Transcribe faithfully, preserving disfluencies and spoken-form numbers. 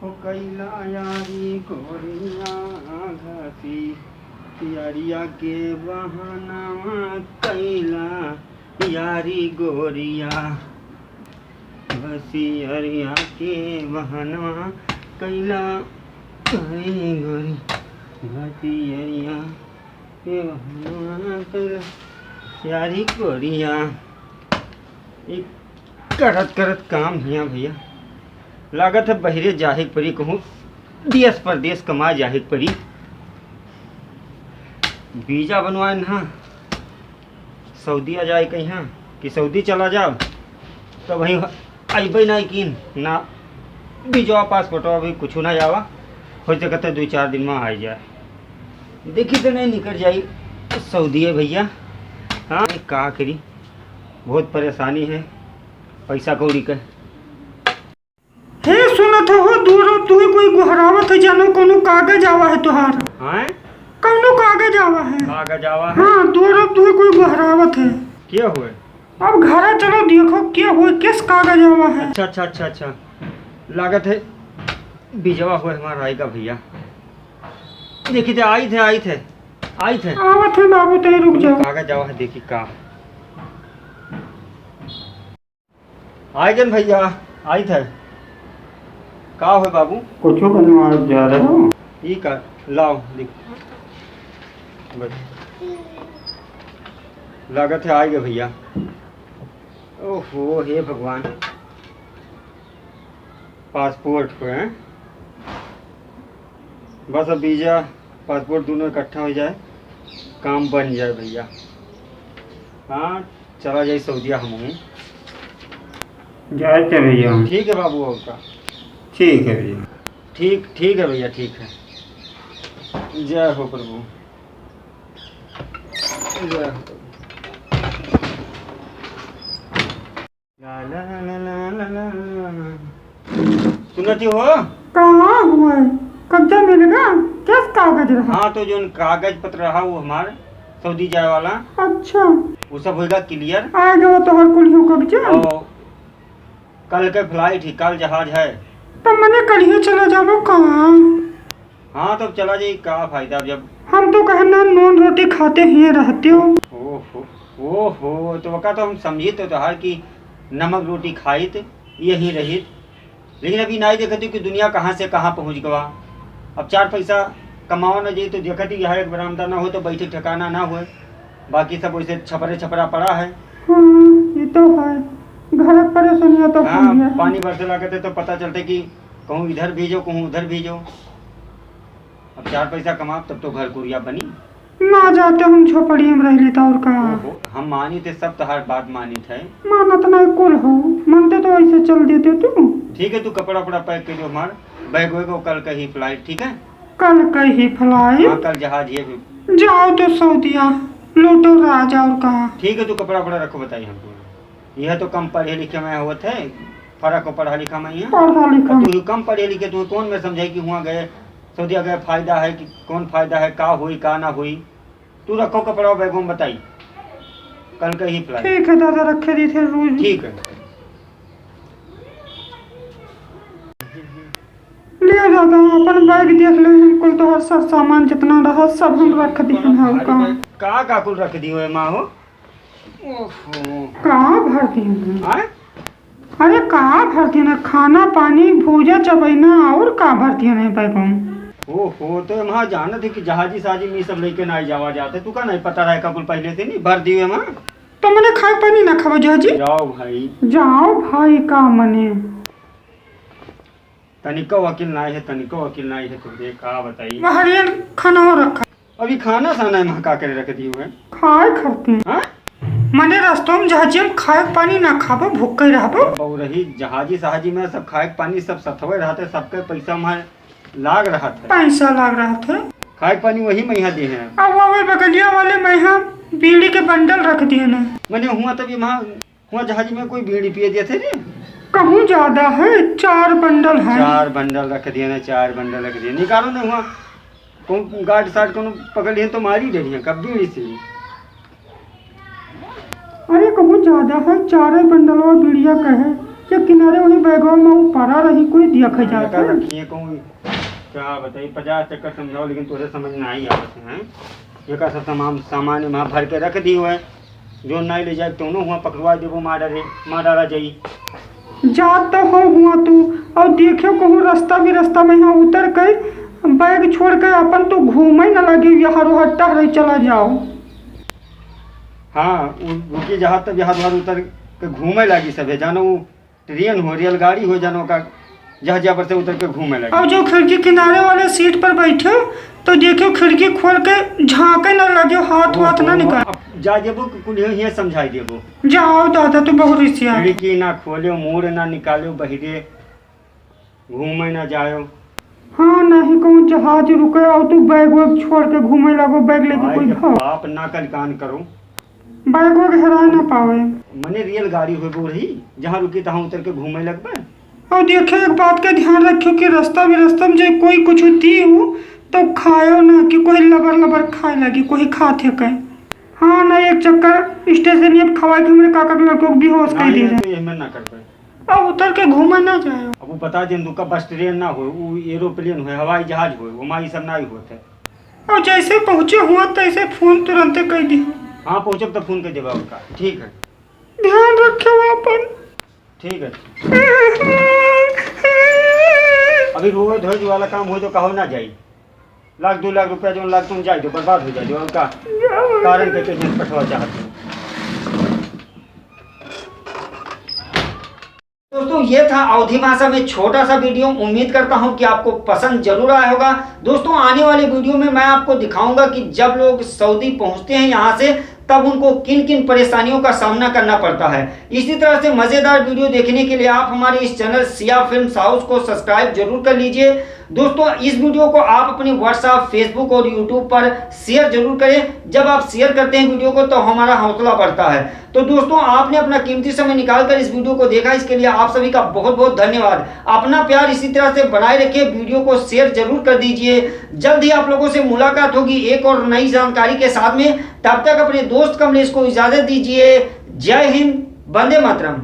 ओ कैला यारी गोरिया, घसीटरिया के बहनवा कैला यारी गोरिया, घसीटरिया के बहनवा कैला यारी गोरी, घसीटरिया के बहनवा कैला यारी गोरिया। ई करत करत काम हिया भइया, लागत है बहिरे जाहे के परी, कहूँ देश परदेश कमाए जाहे के परी। वीजा बनवाए ना, सऊदिया जाए कहिया कि सऊदी चला जाओ, तब वहीं अइबे नहीं कीन ना, वीजा पासपोर्ट अभी कुछ ना आवा, हो सकत है दुइ चार दिन में आ जाए। देखी तो नहीं निकल जाई सऊदिया भइया। हाँ, का करी, बहुत परेशानी है पैसा कौड़ी के। हे सुनत हो, दूर अब तुहे कोई गोहरावत है, जानो कौनो कागज आवा है तुहार। हैं? कौनो कागज आवा है। कागज आवा है? हाँ, दूर अब तुहे कोई गोहरावत है। के हुए? अब घरा चलो देखो के हुए, किस कागज आवा है। अच्छा, अच्छा, अच्छा, अच्छा। लागत है वीजवा हुए हमार आएगा भइया। देखी थे, आई थे, आई थे, आई थे। आवत है बाबू, तनी रुक जाओ। कागज आवा है, देखी का। आइगन भइया, आइत है। का होय बाबू? कुछो बनवाए जा रहे हो? ई का, लाओ, देख। बस। लागत है आइगे भइया। ओहो, हे भगवान। पासपोर्ट पे, हैं? बस अब वीजा, पासपोर्ट दोनों इकट्ठा हो जाए, काम बन जाए भइया। हाँ, चला जाई सऊदिया हमहूँ। जाए के भइया। ठीक है बाबू, और का? ठीक है भइया। ठीक, ठीक है भइया, ठीक है। जय हो प्रभु, जय हो प्रभु। ला, ला, ला। सुनती हो? कहाँ हुआ है? कब्जा मिलेगा? क्या कागज रहा? हाँ, तो जोन कागज पत्र रहा वो हमार सऊदी जाए वाला। अच्छा। वो सब होएगा clear। आ गया तो हर कुल हो कब्जा। और कल के flight ही, कल जहाज है। तो मने कल ही चला जाबो कहाँ? हाँ, तब चला जाई, का फायदा अब जब हम तो कहे ना, नून रोटी खाते ही रहते हो। ओहो, ओहो, तो वका तो हम समझी तो तोहार कि नमक रोटी खाइत, यहीं रहित। लेकिन अभी नाई देखती कि दुनिया कहाँ से कहाँ पहुँच गवा। अब चार पैसा कमावा न जाई तो देखती यहाँ एक बरामदा ना हो तो बैठे ठिकाना ना होए, बाकी सब वैसे छपरे छपरा पड़ा है। हाँ, ये तो है, घर परेशानियाँ तो हाँ, है। पानी बरसे लागत है तो पता चलते कि कहूँ इधर भेजो, कहूँ उधर भेजो। अब चार पैसा कमाब तब तो घर कुरिया बनी। ना जाते हम झोपड़ी में रह लेता और का। ओहो, हम मानित है, सब तोहार बात मानित है। मानत नहीं कुल हो, मनते तो ऐसे चल देते तू। ठीक है, तू कपड़ा उपड़ा pack कर दो हमार, bag वैग, कल का ही flight, ठीक है? कल का ही flight? हाँ, कल जहाज ये भी। जाओ तो सऊदिया, लूटो राज और का। ठीक है, तू कपड़ा उपड़ा रखो, बताई हमको। यह तो कम पढ़े लिखे में होत है, फर्क हो पढ़ा लिखा में यहाँ। पढ़ा लिखा और में। तू कम पढ़े लिखे, तू कौन में समझे कि हुआ गए, सऊदिया गए फायदा है कि कौन फायदा है, का होई, का ना होई। तू रखो कपड़ा bag में, बताई। कल का ही flight। ठीक है दादा, रखे दी थे रोज। ठीक है। ले दादा, अपन bag देख ले, हम कुल तोहर सब सामान जितना रहा, सब हम रख दिहन है का। का, का कुल रख दियो है माँ हो? ओहो। का भर दिहन है? आय? अरे का भर दिहन है? खाना पानी, भूजा चबैना और का भर दिहन है bag में? ओहो, तो हम हाँ जानत है कि जहाजी सहाजी में सब लेके ना जावा जाते, तू का नहीं पता रहे का कुल पहले से नहीं भर दियो है माँ? तो मने खाए पानी ना खाबो जहाजी? जाओ भाई। जाओ भाई का मने? तनिको अकिल नाई है, तनिको अकिल नाई है तुमरे, का बताई? बाहर ये खाना हो रखा। अभी खाना साना है, वहाँ का करे रख दियो है? खाए खातिर। हाँ? मने रस्तों में जहाजिया में खाए पानी ना खाबो, भूखे रहबो। बउरही, जहाजी सहाजी में सब खाए पानी सब सथवे रहते, सबके पैसा में लाग रहत है। पैसा लाग रहत है। खाए पानी वही में यहाँ दे हैं। अब वो बगलिया वाले में यहाँ बीड़ी के बंडल रख दिए ना। मने हुआ तब ये वहाँ हुआ जहाज में कोई बीड़ी पिए दिए थे रे? कहूँ ज्यादा है, चार बंडल है। चार बंडल रख दिए ना, चार बंडल रख दिए। निकालो ना हुआ, कौन गार्ड सार्ड कौन पकड़ लिए तो मारी डरिए कब बीड़ी से। अरे कहूँ ज्यादा है, चार बंडलवा बीड़िया कहे। ये किनारे वही बैगवा में उ पड़ा रही, कोई दिया खा हाँ, जात एकर है। रखिए कहूँ, क्या बताई, पचास चक्कर समझाओ, लेकिन तोरे समझ में नहीं आवत है। एकर सब तमाम सामान वहाँ भर के रख दी हुए, जो नहीं ले जाए, दोनों हुआ पकड़वा देबो, मार डारे, मार डारा जाई। जात तो हो हुआ तू, और देखियो कहूँ रास्ता भी रास्ता में यहाँ उतर के, बैग छोड़ के अपन तू घूमे न लगे, यहाँ रोहट्टा रही चला जाओ। हाँ, उ रुकी जहाँ तब यहाँ द्वार उतर के घूमे लागी सभे, जानो उ ट्रेन हो, रेलगाड़ी हो, जानो का जहाजिया पर से उतर के घूमे लागी। और जो खिड़की किनारे वाले सीट पर बैठे, तो देखियो खिड़की खोल के झांके न लगे, हाथ वाथ ना ओहो, निकाल। अब जा जेबो कि कुल हियाँ समझाई देबो। जाओ दादा, तू बहुत रिसिया। खिड़की ना खोले, मुड़ ना निकाले, बहिरे घूमे ना जायो। हाँ, नहीं कहूँ जहाज रुके और तू बैग वैग छोड़ के घूमे लागो, बैग लेके कोई भाग। आप ना कल कान करो। बैग वैग हेरा ना पावे। मने रेलगाड़ी होए बोल रही, जहाँ रुकी तहाँ उतर के घूमे लगबे। और देखियो, एक बात का ध्यान रखियो कि रास्ता में, रास्ता में जो कोई कुछ दी हो, तो खायो ना कि कोई लबर लबर खाए लगी, कोई खात है कहे। हाँ ना, एक चक्कर स्टेशन ये खवाए के हमरे काका के लड़कों को बेहोश कर दी रहे। तो ये मैं ना कर पाए। अब उतर के घूमे ना जाए। अब वो बता दें, दुका बस ट्रेन ना हो, वो एरोप्लेन हो, हवाई जहाज हो, वो माई सब ना ही होते। और जैसे पहुँचे हुआ तैसे फोन तुरंते कर दी। हाँ, पहुँचब तो फोन कर देबा उनका। ठीक है। ध्यान रखे अपन। ठीक है। अभी रोए धोए वाला काम हो तो कहो ना जाई। लाख दो लाख रुपया जौन लाख तुम जाए दो, बर्बाद हो जाए दो, और का? कारण के के झंझट कटवा चाहते हो। दोस्तों, ये था अवधी भाषा में छोटा सा वीडियो। उम्मीद करता हूँ कि आपको पसंद जरूर आया होगा। दोस्तों, आने वाले वीडियो में मैं आपको दिखाऊंगा कि जब लोग सऊदी पहुँचते हैं यहाँ से, तब उनको किन किन परेशानियों का सामना करना पड़ता है। इसी तरह से मज़ेदार वीडियो देखने के लिए आप हमारे इस चैनल सिया फिल्म हाउस को सब्सक्राइब जरूर कर लीजिए। दोस्तों, इस वीडियो को आप अपने WhatsApp, Facebook और YouTube पर शेयर जरूर करें। जब आप शेयर करते हैं वीडियो को, तो हमारा हौसला बढ़ता है। तो दोस्तों, आपने अपना कीमती समय निकालकर इस वीडियो को देखा, इसके लिए आप सभी का बहुत बहुत धन्यवाद। अपना प्यार इसी तरह से बनाए रखिए, वीडियो को शेयर जरूर कर दीजिए। जल्द ही आप लोगों से मुलाकात होगी एक और नई जानकारी के साथ में। तब तक अपने दोस्त कमलेश को इजाजत दीजिए। जय हिंद, वंदे मातरम।